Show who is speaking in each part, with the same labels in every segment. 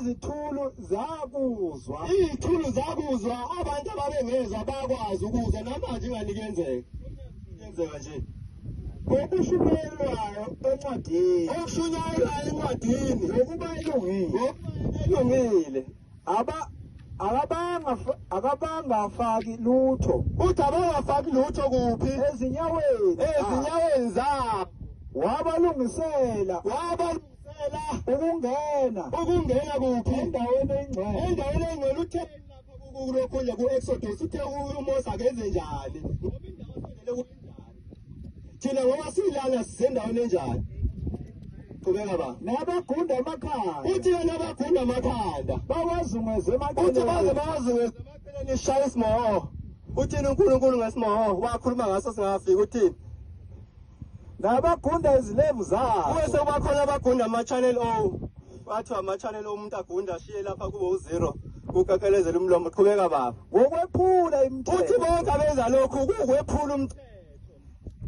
Speaker 1: Nezithulu zakuzwa.
Speaker 2: Iy'thulu zakuzwa, abantu ababengezwa bakwazi ukuzwa. Namanje ingani kuyenzeka, kuyenzeka nje.
Speaker 1: Okushunyayelwayo encwadini.
Speaker 2: Okushunyayelwayo encwadini.
Speaker 1: Ngokuba ilungile.
Speaker 2: Ilungile.
Speaker 1: Aba akabanga akabangafaki lutho.
Speaker 2: Uthi abangafaki lutho kuphi?
Speaker 1: Ezinyaweni.
Speaker 2: Ezinyaweni zabo.
Speaker 1: Wabalungisela.
Speaker 2: Wabalungisela
Speaker 1: ukungena.
Speaker 2: Ukungena kuphi?
Speaker 1: Endaweni engcwele.
Speaker 2: Endaweni engcwele. Uthe lapha kulokhu ku-Exodus, uthe uMose akenze njani? Ngoba indawo asondele kuyinjani? Thina ngoba silana sisendaweni enjani? Qhubeka ba.
Speaker 1: Nabagunda amakhanda.
Speaker 2: Uthi yena abagunda amakhanda.
Speaker 1: Bawazungeze
Speaker 2: Uthi baze
Speaker 1: emaceleni.
Speaker 2: bawazungeze emaceleni, ishaya isimoho. Uthini uNkulunkulu ngesimoho? Wakhuluma ngaso singafiki, uthini?
Speaker 1: Nabagunda izilevu zabo.
Speaker 2: Kube sekuba khona abagunda ama-channel O. Bathiwa ama-channel O, umuntu agunda ashiye lapha kube u-zero. Kukekelezela umlomo. Qhubeka baba.
Speaker 1: Ngokwephula
Speaker 2: Uthi
Speaker 1: imithetho.
Speaker 2: bonke abenza lokhu kuwukwephula umthetho.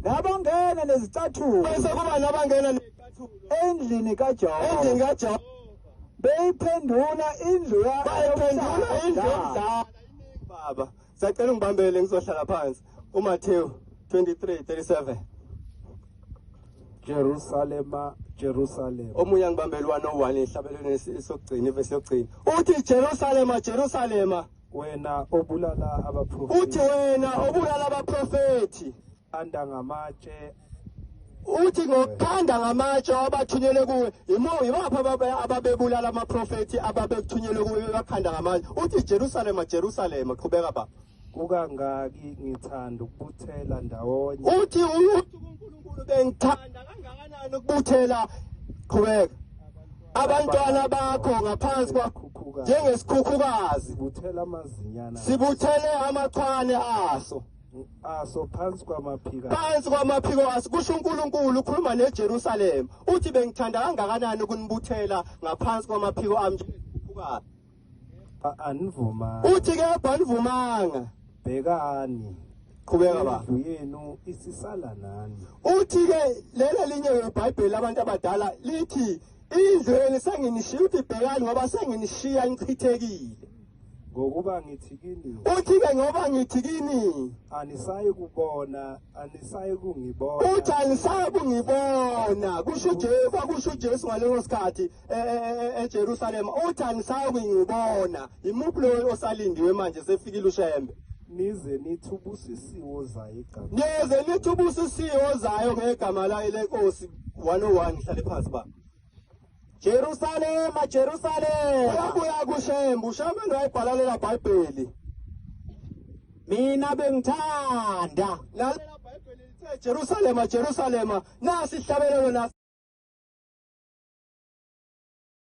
Speaker 1: Nabangena nezicathulo.
Speaker 2: Bese kuba nabangena nezicathulo.
Speaker 1: Endlini kaJehova.
Speaker 2: Endlini kaJehova.
Speaker 1: Beyiphendula indlu ya
Speaker 2: Bayiphendula indlu yomdlala. Baba, siyacela ungibambele ngizohlala phansi. uMathewu 23:37.
Speaker 3: Jerusalema, Jerusalema.
Speaker 2: Omunye angibambele 101 ehlabelweni sokugcina, ivesi yokugcina. Uthi Jerusalema, Jerusalema,
Speaker 3: wena obulala abaprofeti.
Speaker 2: Uthi wena obulala abaprofeti.
Speaker 3: Anda ngamatshe.
Speaker 2: Uthi ngokukhanda ngamatshe abathunyelwe kuwe. Yimaphi ababebulala amaprofeti ababethunyelwe kuwe bebakhanda ngamatshe? Uthi Jerusalema, Jerusalema. Qhubeka baba.
Speaker 3: Kukangaki ngithanda ukubuthela ndawonye.
Speaker 2: Uthi uNkulunkulu bengithanda kangakanani ukubuthela. Qhubeka. Abantwana bakho ngaphansi kwakho njengesikhukhukazi.
Speaker 3: Sibuthela amazinyana.
Speaker 2: Sibuthele amachwane aso.
Speaker 3: Aso phansi kwamaphiko.
Speaker 2: Phansi kwamaphiko aso. Kusho uNkulunkulu ukhuluma neJerusalema. Uthi bengithanda kangakanani ukunibuthela ngaphansi kwamaphiko ami njengesikhukhukazi.
Speaker 3: Anivumanga.
Speaker 2: Uthi ke anivumanga.
Speaker 3: Bhekani.
Speaker 2: Qhubeka baba.
Speaker 3: Indlu yenu isisala nani.
Speaker 2: Uthi ke lelo linye iBhayibheli abantu abadala lithi indlu yenu senginishiya. Uthi bhekani ngoba senginishiya nichithekile.
Speaker 3: Ngokuba ngithi kini.
Speaker 2: Uthi ke ngoba ngithi kini.
Speaker 3: Anisayi kubona, anisayi kungibona.
Speaker 2: Uthi anisayi kungibona. Kusho uJesu, kwakusho uJesu ngaleso sikhathi eJerusalema. Uthi anisayi kungibona. Imuphi lo osalindiwe manje sefikile uShembe?
Speaker 3: Nize nithi ubusisiwe ozayo igama.
Speaker 2: Nize nithi ubusisiwe ozayo ngegama layo lenkosi. 101 ngihlale phansi baba.
Speaker 1: Jerusalema, Jerusalema.
Speaker 2: Uyabuya kuShembe, uShembe lo wayebhala lela Bhayibheli.
Speaker 1: Mina bengithanda.
Speaker 2: Lalela Bhayibheli lithe Jerusalema, Jerusalema, nasi ihlabelelo nasi.